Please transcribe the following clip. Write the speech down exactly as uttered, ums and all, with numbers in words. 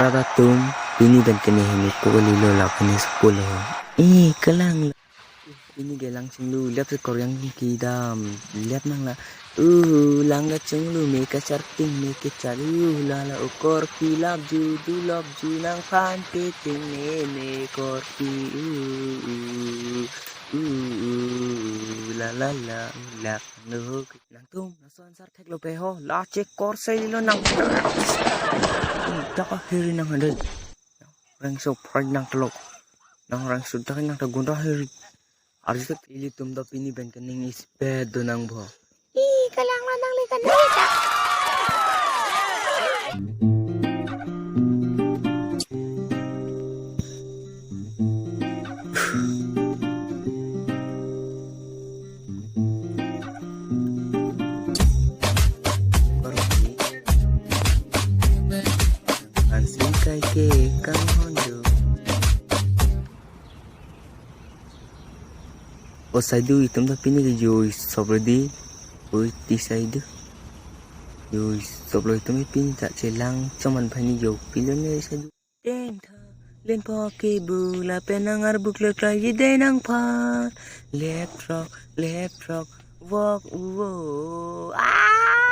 Rat atum, pini pen kene hini pu kalilo, la kene sepul ho. Eh, kelang. Pini ke lang chinglu, lep se koryang kedam, lep nang la. Uh, lang kachinglu, me kacharting, me kachar, uh, la la, o korpi lap ju, du lap ju, nangphan ke ting me, me korpi, uh, uh, uh, uh, uh, la la la, uh, lap nang lo, nangtum, laso answer theklo pe ho, la che kor sai lo nang. Dak ahiri nang handai. Rengso phrang nang telok. Nang rengso dak nang ta gunda ahiri. Arjut ilitum do pini pen kening ispet do nang bo. Ih, kelang lo nang le kan dak. Ansi kai ke kang honjo. O saidu, itum ta pini ke joi sop ready. Oi ti saidu. Joi sop lo itum pini ta chelang choman phani jo pilo ne saidu. Teng tha, len pho ke bu lapen nang arbuk lo klai jide nangphan. Lep throk, lep throk, vok uvo. Ah!